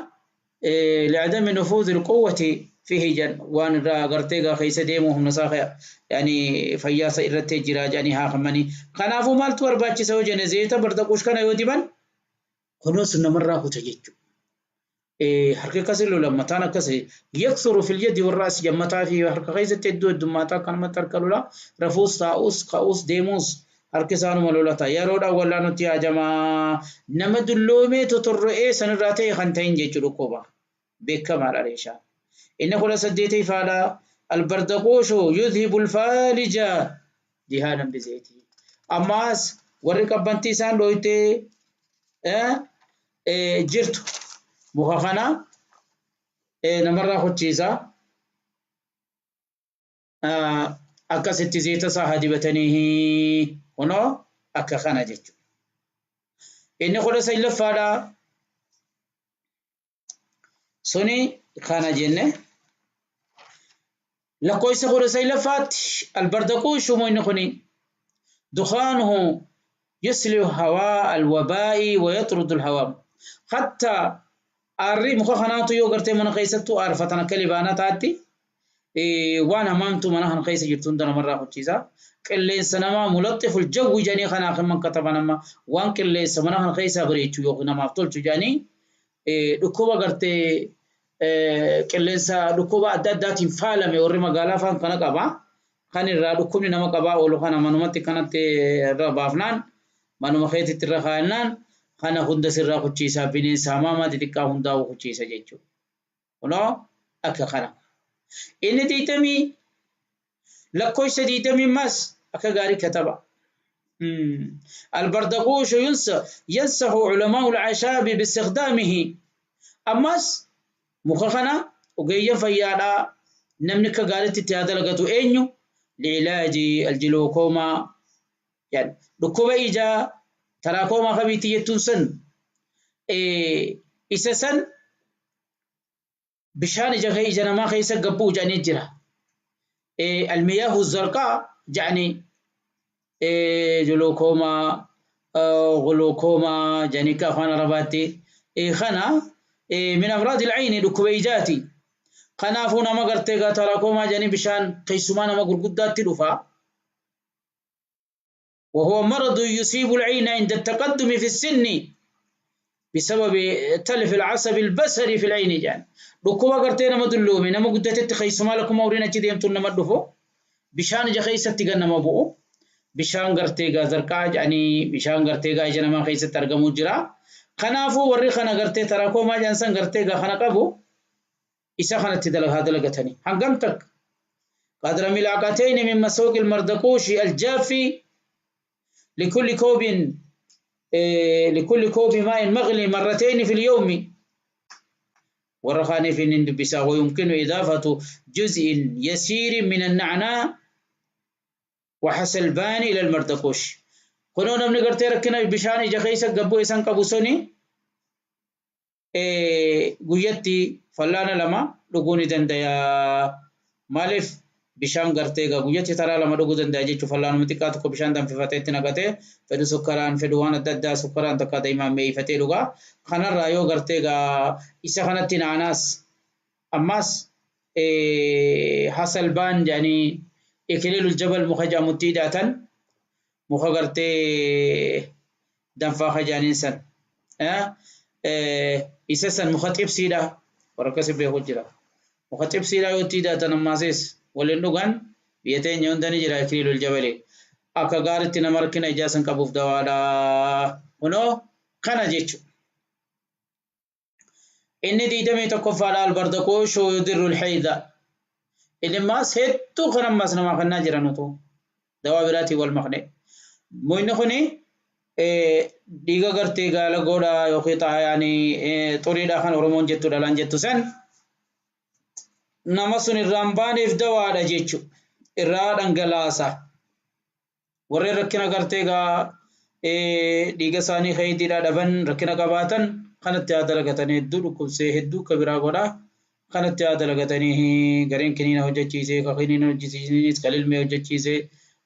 li'adami nufuuzi alquwwati fihi jan waan irraa gartee gaa keessa deemuu humna isaa yani fayyaa isa irratti jira jedhanii haakamanii. Kanaafuu maaltu barbaachisa yoo jenne, zeeta bardaquush kana yoo diban kunoo sun namarraa kuta jechuudha. Harki akkasii lola, mataan akkasii yaksuru fil yadi warraas jammataa fi harka keessatti hedduu heddummaataa akkanumatti harka lola, rafuus taa'us ka'us deemuus harki isaanuma lolata. Yeroodhaan wallaa nutti haajamaa nama dulloomee totorro'ee sanirraa ta'e kan ta'in jechuudha dhukkuba beekamaadha reeshaa. Inni 18ffaadha. Albardaquushu yudhibu alfaalija jihaadan bizeetii. Ammaas warri qabbantii isaan dhooytee jirtu muka kana namarraa kuchiisa. Akkasitti zeeta isaa haa dibatanii kunoo akka kana jechuudha. Inni 19ffaadha. Suni kana jenne. Lakkoofsa 19ffaatti albardaquushu inni kuni dukhaanuhu yuslihu hawaa alwabaa'i wa yaxrudu alhawaam. Hatta aarri muka kanaatu yoo gartee mana keessattuu aarfatan akka libaanaa taatti waan hamaamtu mana kana keessa jirtu hunda namarraa kuchiisa. Qilleensa namaa mulaxxiful jawwi jedhanii kanaa kan kataban amma waan qilleensa mana kana keessaa bareechu yookiin namaaf tolchu jedhanii, dhukkuba gartee qilleensa dhukkuba adda addaatiin faalame warri magaalaa faan kana qaba. Kan irraa dhukkubni nama qabaa oolu kana manumatti kanatti irra baafnaan, manuma keetitti irra kaayannaan, kana hunda sirraa kuchiisa, bineensa hamaamaa xixiqqaa hundaa kuchiisa jechuudha. Kunoo akka kana. Inni 20 lakkoofsa 20 mas akka gaarii kataba. البردقوش ينصح علماء الأعشاب باستخدامه. أماس muka kana ogeeyyan fayyaadhaa namni akka gaariitti itti haa dalagatu eenyu li'ilaaji aljilookomaa yani dhukkuba ijaa taraakoomaa kabiitti jettuun san, isa san bishaan ija ija namaa keessa gabbuu jedhanii jira. Almiyaahu zarqaa jedhanii jilookomaa gulukoomaa jedhanii akka afaan arabaatti kana min amraadi alcayni dhukkuba ijaati. Kanaafuu nama gartee gaa taraakoomaa jedhanii bishaan keessumaa nama gurguddaatti dhufa. وهو مرض يصيب العين عند التقدم في السن. بسبب تلف العصب البصري في العين جان. ركوبا قرتي نما دلومي نما قدتت خيسما لكم أورينا جديم تون نما دفو بشان جا خيست تيغا نما بو بشان قرتي غا زرقا يعني بشان قرتي غا إجا نما خيست ترغمو جرا خنافو ورّي خنا قرتي تراكو ما جانسان قرتي غا خنا قبو إسا خنا تدلغ هذا لغتني هنقمتك قدر ملعقتين من مسوق المردقوش الجافي لكل كوب لكل كوب ماء مغلي مرتين في اليوم ورخاني في النندبسا. ويمكن إضافة جزء يسير من النعناع وحسلبان إلى المردقوش. كنونا من قرتي ركنا بشاني جخيسة قبو إسان قبوسوني قيتي فلانا لما لقوني دنديا مالف bishaan gartee egaa guyyatti taraa lama dhuguu danda'a jechuun fallaanuma xiqqaa tokko bishaan danfifatee itti naqatee fedhu sukkaraan fedhu waan adda addaa sukkaraan takka daa'imaan mi'eeffatee dhugaa. Kanarraa yoo gartee egaa isa kanatti naanaas ammas hasalbaan jedhanii ikiliilul jabal muka jedhamutti hidhaatan muka gartee danfaa kajaaniin san isa san muka xibsiidha warra akkasii beeku jira. Muka xibsiidha yoo itti hidhaatan ammaasis waliin dhugan biyya teenya hunda ni jira ikiliilul jabali. Akka gaariitti nama rakkina ijaa san qabuuf dawaadha. Kunoo kana jechuudha. Inni 21ffaadha albardaqooshoo yudirru lxayda. Inni ammaas hedduu kan ammaas namaa kennaa jiran otoo dawaa biraatiin wal maqne. Inni kuni dhiiga gartee gaala godhaa yookiin yaani xuriidha kan Oromoon jettu dhalaan jettu san nama sun irraan baaneef dawaadha jechuudha. Irraa dhangalaasa. Warreen rakkina gartee gaa dhiiga isaanii haydiidhaa dhaban rakkina qabaatan kanatti haa dalagatanii hedduu dhukkubsee hedduu akka biraa godhaa. Kanatti haa dalagatanii gareen kiniina hojjechiisee ka kiniina hojjechiisaniis ka lilmee hojjechiisee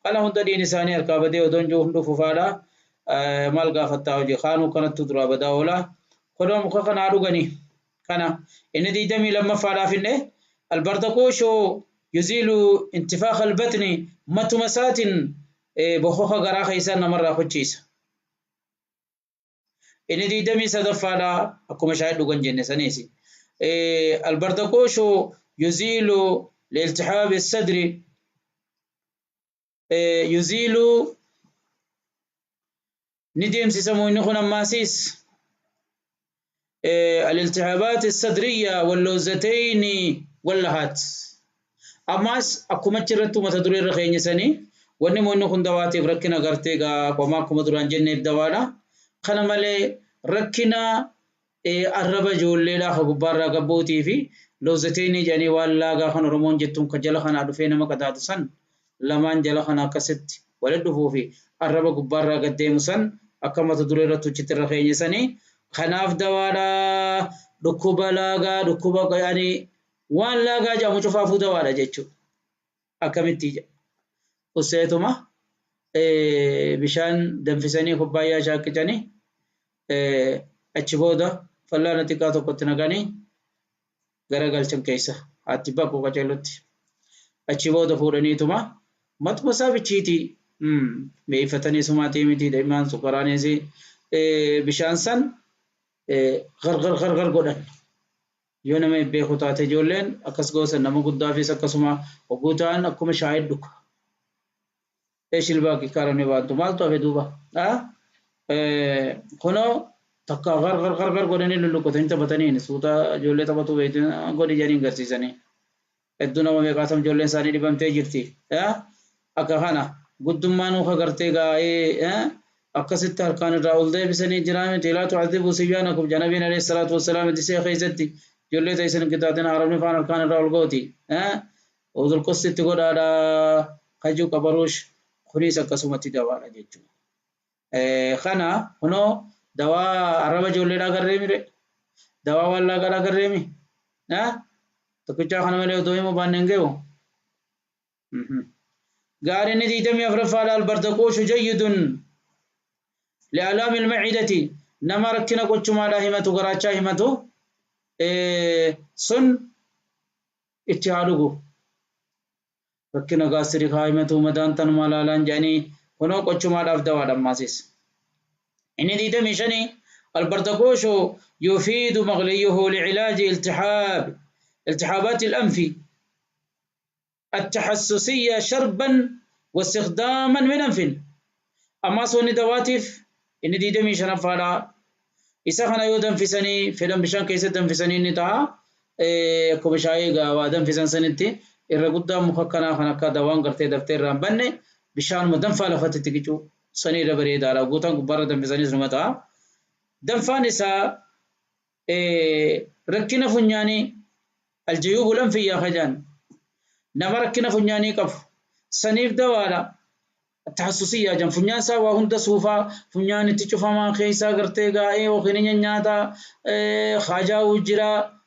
kana hunda dhiin isaanii harkaa badee odoon jiru hunduuf ufaadha. Maal gaafattaa hojii kaanuu kanattu duraa badaa oola. Kunoo muka kanaa dhuganii kana inni 22ffaadhaaf inni البردقوش يزيل انتفاخ البطن متمسات بخوخ غرا خيسان مرة خچيس. إن دي دمي صدفالا أكو مشاهد لغن جنة سنيسي. البردقوش يزيل الالتهاب الصدري يزيل نديم سيسمو نخنا ماسيس الالتهابات الصدرية واللوزتين واللهات. أماس أكو مچرتو متدري رخيني سني wanni inni kun dawaatiif rakkina gartee gaa qomaa akkuma duraan jenneef dawaadha. Kana malee rakkina arraba ijoolleedhaa ka gubbaarraa gabbootii fi loozateeni jedhanii waan laagaa kan Oromoon jettuun ka jala kanaa dhufee nama qadaatu san lamaan jala kana akkasitti walitti dhufuu fi arraba gubbaarraa gad deemu san akka mata duree irratti hojjetti irra keenya sanii kanaaf dawaadha. Dhukkuba laagaa dhukkuba yaani waan laagaa jedhamu cufaafuu dawaadha jechuudha. Akkamitti jedha. Useetuma bishaan danfisanii kubbaayyaa shaakkisanii achi booda fallaana xiqqaa tokkotti naqanii garagalchan keessa haatti baqu qaceellotti. Achi booda fuudhaniituma matuma isaa bichiitii mi'eeffatanii sumaatii miti daa'imman sukkaraanis bishaan san gargar gargar godhan. Yoo nama beeku taate ijoolleen akkas goosan nama guddaafis akkasuma hogguu ta'an akkuma shaayii dhuga. ايش الباقي كارني بانتو مالتو في دوبا كنو تكا غر غر غر غر غرني لولو كتن تبتني سوتا جولة تبتو بيت غوري جانين غرسيسني الدنا ما ميقاتم جولة ساني دبم تجرتي أكهانا قدام ما نوخ غرتي غا إيه أكست هركان راول ده بسني جرامي تلا تعذبوا سبيانكم جنبنا عليه الصلاة والسلام دسي خيزتي جولة تيسن كتاتنا عربني فان هركان راول غوتي وذل قصة تقول على خجو كبروش kunis akkasumatti dawaadha jechuudha. Kana kunoo dawaa arraba ijoolleedhaa agarree mire dawaa wallaaqaa agarree mi tokkichaa kana malee odoo himuu baanne hin gahu. Gaariin 24ffaadha albardaqooshu jayyidun li'alaami almacidati nama rakkina qochumaadhaa himatu garaachaa himatu sun itti haa dhugu. Rakkina gaasirii haa himatu madaan tanuma laalaan jedhanii kunoo qochumaadhaaf dawaadha ammaasis. Inni 25 البردقوش يفيد مغليه لعلاج التهابات الأنف التحسسية شربا واستخداما من أنف. أما سوني دواتف إن دي دمي شنفالا إذا كان يودن في سني فيلم بشان كيسة دم في سني نتا كوبشاي غا في سن سنتي الرغدا مخكنا خنكا دوان غرتي دفتر رامبنه بشان مدن فالفت تيجو سني ربري دارا غوتان غبار دم في سني سمتا دنفان إسا ركنا فنياني الجيوب الأنفية خجان نما ركنا فنياني قف سنيف دوالا التحسسية جن فنيان سا وهند صوفا فنيان تشوفا ما خيسا غرتي غاي وخنين نياتا خاجا وجرا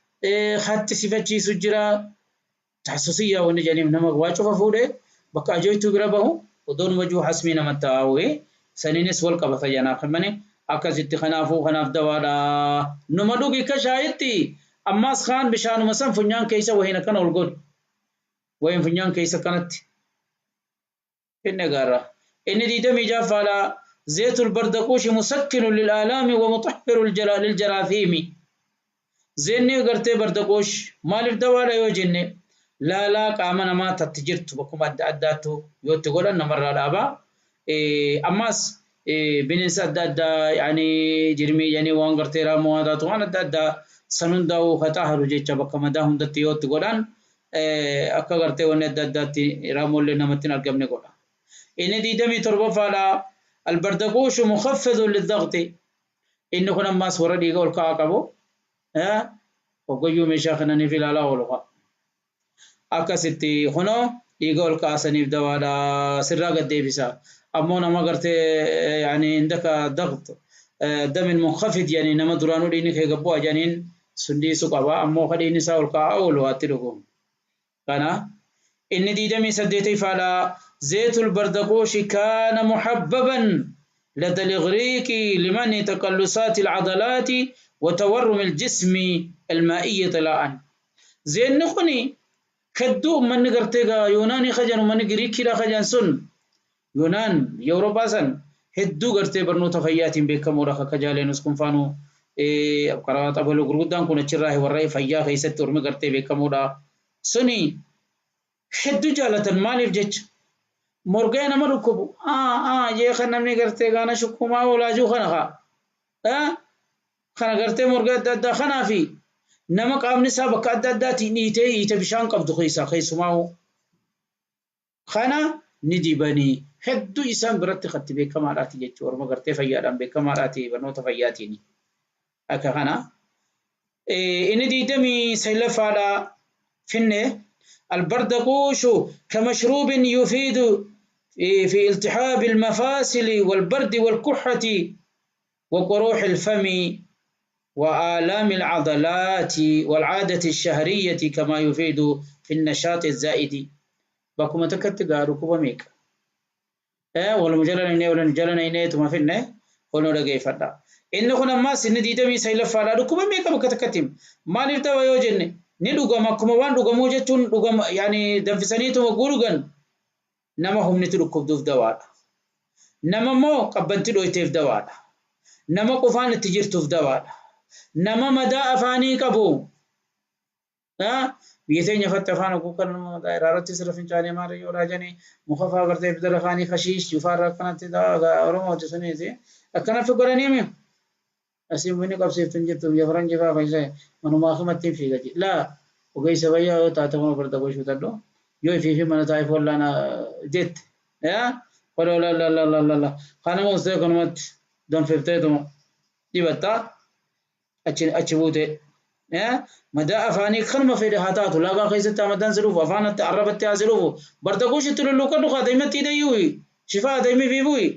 خط سيفتشي سجرا تحسسية ونجاني نما واچوفا فوده بقى جويتو غربه ودون وجو حسمي نمتاوي سنينس والقبث جنا خمني akkasitti kanaafuu kanaaf dawaadha. Numa dhugi ka shaayitti ammaas kaan bishaanuma san funyaan keessa wahiin akkana ol godhu. Wahiin funyaan keessa kanatti. Inni gaara. Inni diidamii jaffaadha. زيت البردقوش مسكن للآلام ومطهر للجراثيم. زيني غرتي بردقوش مالف دوالا yoo jenne laalaa qaama namaa tatti jirtu bakkuma adda addaattu yoo itti godhan namarraa dhaabaa. Ammaas bineensa adda addaa yaani jirmii yaani waan gartee raammoo haa taatu waan adda addaa san hundaa'uu haxaaharu jecha bakka madaa hundatti yoo itti godhan akka gartee wanni adda addaatti raammoollee namatti hin argamne godha. Inni diidamii torbaffaadha. البردقوش مخفض للضغط. inni kun ammaas warra dhiiga ol ka'aa qabu hoggayyuu meeshaa kana ni filaalaa oolu akkasitti kunoo dhiiga ol kaasaniif dawaadha sirraa gad deebisa. Ammoo nama gartee yani indaka dagt dam munkhafid yani nama duraanuu dhiigni kee gad bu'a jedhaniin sun dhiisuu qaba. Ammoo ka dhiigni isaa ol ka'aa oolu waatti dhugu. Kana inni diidamii saddeetaffaadha. زيت البردقوش كان محببا لدى الإغريق لمنع تقلصات العضلات وتورم الجسم المائي طلاء. زين نخني خدو من غرتيغا يوناني خجن ومن غريكي لا خجن سن يونان يوروبا سن هدو غرتي برنو تفياتين بكمو رخ كجالين اسكن فانو قرات ابو غرودان كون چراه ورأي فيا خيست ورم غرتي بكمو دا سني هدو جالتن مالف جچ morgee nama dhukkubu jee kan namni gartee gaana shukkumaa oolaa jiru kana haa kana gartee morgee adda addaa kanaa fi nama qaamni isaa bakka adda addaatiin dhiitee hiite bishaan qabdu keessaa keessumaa kana ni dibanii hedduu isaan biratti katti beekamaadhaati jechuudha. Orma gartee fayyaadhaan beekamaadhaati barnoota fayyaatiin akka kana. Inni diidamii saglaffaadha finne البردقوش كمشروب يفيد في التهاب المفاصل والبرد والكحة وقروح الفم وآلام العضلات والعادة الشهرية كما يفيد في النشاط الزائد. باكو تكت ركوب ميك ولا مجلنا ولا مجلنا إني ثم فينا ولا رجع فردا إنه كنا ما سن ديتا مي سيل فردا ركوب ميك بكتكتم ما نرتا ويوجن ni dhugama akkuma waan dhugamuu jechuun dhugama yaani danfisaniituma guurugan nama humnitu dhukkubduuf dawaadha. Nama immoo qabbanti dhoyteef dawaadha. Nama qofaan itti jirtuuf dawaadha. Nama madaa afaanii qabu. Biyya teenya fatte afaan oguu kan iraaratti sirra fincaanii maal yoo raajanii muka faa gartee bidara afaanii kashiish jufaarra akkanatti Oromooti suniiti. Akkana fi godhanii mi? Asiin bunni qabsiiftu hin jirtu biyya faranjii faa fayyisa manumaa akkumatti hin fiiga jira. Laa ogeessa fayyaa yoo taate kuma barda gochuu tadhu yoo ifii fi mana taa'eef wallaana jette. Wala la la la la la la kanuma ustee kanumatti danfifteetuma dibattaa achi buute. Madaa afaanii kanuma fedhe haa taatu laagaa keessatti amadaan si dhufu afaanatti arrabatti haa si dhufu barda gochitti lulluuqadhu haa daa'imatti hidhayyuu shifaa daa'immi fi bu'i.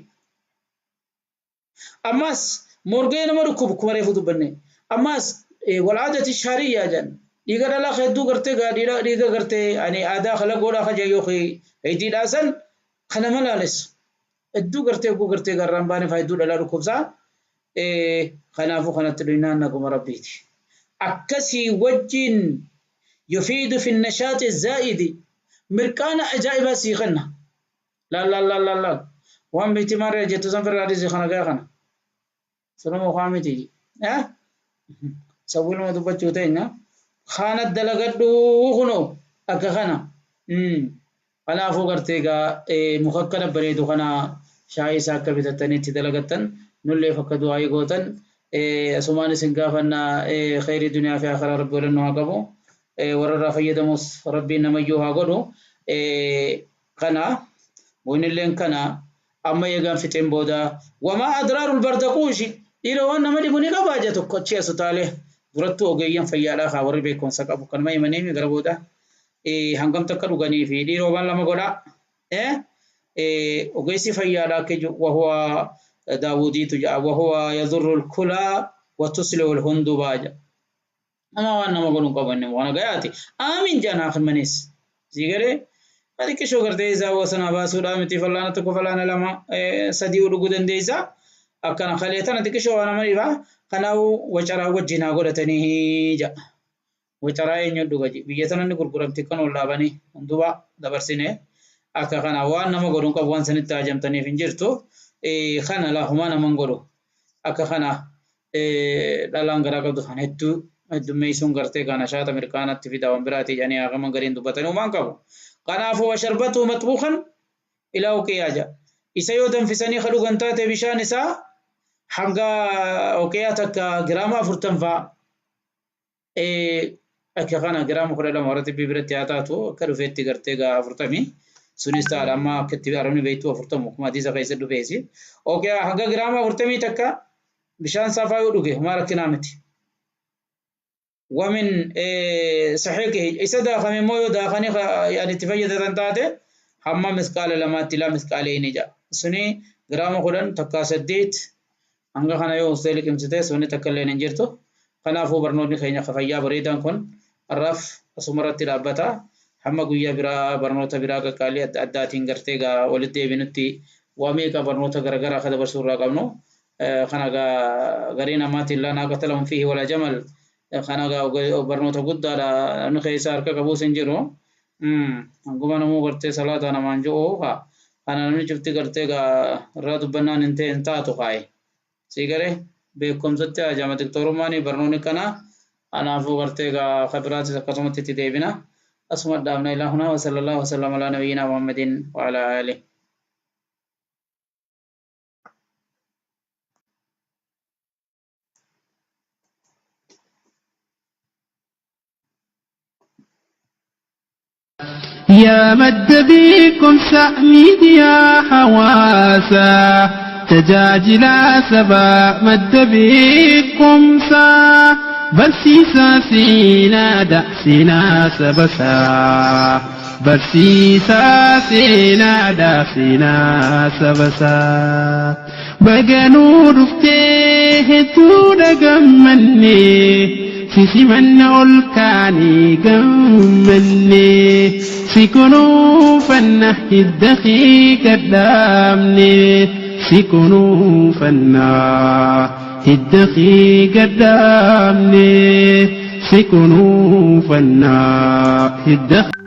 Ammas morgee nama dhukkubu kuma reefu dubbanne ammas wal'aadati shaariyyaa jedhan dhiiga dhalaa hedduu gartee dhiiga gartee ani aadaa kalagoodhaa kaja yookiin heddii san kana malaalessu hedduu gartee oguu gartee garraan baane faa hedduu dhalaa dhukkubsaa kanaafuu kanatti dhuynaan naguma rabbiiti. Akkasii wajjin yufiidu fi nashaati zaa'idi mirqaana ajaa'ibaa sii kenna. Laal laal laal laal laal waan biitti maarree jettu san firraa dhiisii kana gaa kana. Sanuma waa miti. Sawwiluma dubbachuu teenya. Kana dalagadhu kunoo akka kana. Kanaafuu gartee egaa muka akkana bareedu kana shaayii isaa akka bitattanii itti dalagattan nulleef akka du'aayii gootan asumaan isin gaafanna. Kheyrii duniyaa fi akhiraa rabbi waliin nu haa qabu. Warra irraa fayyadamus rabbiin namayyuu haa godhu. Kana wanilleen kana amma eegaan fixeen booda wamaa adraarul bardaquushi dhiira waan nama dhibu ni qabaa jaa tokko achi as utaalee durattuu ogeeyyan fayyaadhaa kaa warri beekumsa qabu kanuma himanii gara booda hangam takka dhuganii fi dhiiroo waan lama godhaa ogeessi fayyaadhaa akka jiru wahuwa daawudiitu ja'a wahuwa yadurru lkulaa wa tuslihu lhundubaa ja'a. Nama waan nama godhu hin qabu inni waan gayaati. Aamin jedhan haakimaniis. Sii galee xiqqishoo gartee isaa wasanaa baasuudhaa miti fallaana tokko fallaana lama sadii dhuguu dandeessa. Akkana kalee tana xiqqishoo waan nama dhibaa. Kanaafuu wacaraa wajjin haa godhatanii jedha. Wacaraa eenyu dhuga biyya tana ni gurguramti kan ol dhaabanii hundubaa dabarsine. Akka kana waan nama godhu hin qabu waan sanitti haajamtaniif hin jirtu. Kana laafumaa nama hin godhu. Akka kana dhalaan garaa qabdu kan hedduu heddummeessuun gartee kana shaata mirkaanatti fidaa waan biraatii jedhanii haakaman gariin dubbatanii uumaan qabu. Kanaafuu washarbatuu maxbuukan ilaa uqiyaa jedha. Isa yoo danfisanii ka dhugan taate bishaan isaa hanga uqiyaa takka giraama 40 fa'a. Akka kana giraama 12 warra xibbii biratti haa taatu akka dhufeetti gartee gaa 40. Sunis taadha amma akka itti arabni beektu 40 akkuma hadiisa keessa dhufeesi. Uqiyaa hanga giraama 40 takka bishaan saafaa yoo dhuge homaa rakkinaa miti. ومن صحيحه إذا داخل مو داخل يعني تفيد تنتاته hamma misqaala lamaatti ilaa misqaalee ja'a. Suni giraama 10 takkaa 8 hanga kana yoo ustee liqimsite suni takka illee hin jirtu. Kanaafuu barnoonni keenya fayyaa bareedaan kun har'aaf asumarratti dhaabbata. Hamma guyyaa biraa barnoota biraa qaqqaalii adda addaatiin gartee gaa walitti deebinutti waa meeqa barnoota garaagaraa akka dabarsuu irraa qabnu. Kana gaa garii namaatiin laa naaqata lahum fiihi wala jamal. Kana gaa barnoota guddaadha namni keessa harka qabuus hin jiru. Hanguma namuu gartee salaata namaan ji'u haa. Kana namni cufti gartee gaa irraa dubbannaan hin ta'e hin taatu kaaye. Sii garee beekumsatti haajama diktoorummaan barnoonni kana kanaafuu gartee gaa kabiraatis akkasumatti itti deebina. Asuma dhaabna ilaa hunaa wa sallallahu wa sallam alaa nabiyyinaa Muhammadin wa alaa aalihi. يا مد بكم سأميد يا حواسا تجاجلا سبا مد بكم سا برسيسا سينا دأسنا سبسا برسيسا سينا دأسنا سبسا بقنور فتيه تودقمني سيسمن أولكاني قمني سيكونوا فنه الدخي قدامني سيكونوا فنه الدخي قدامني سيكونوا فنه الدخي.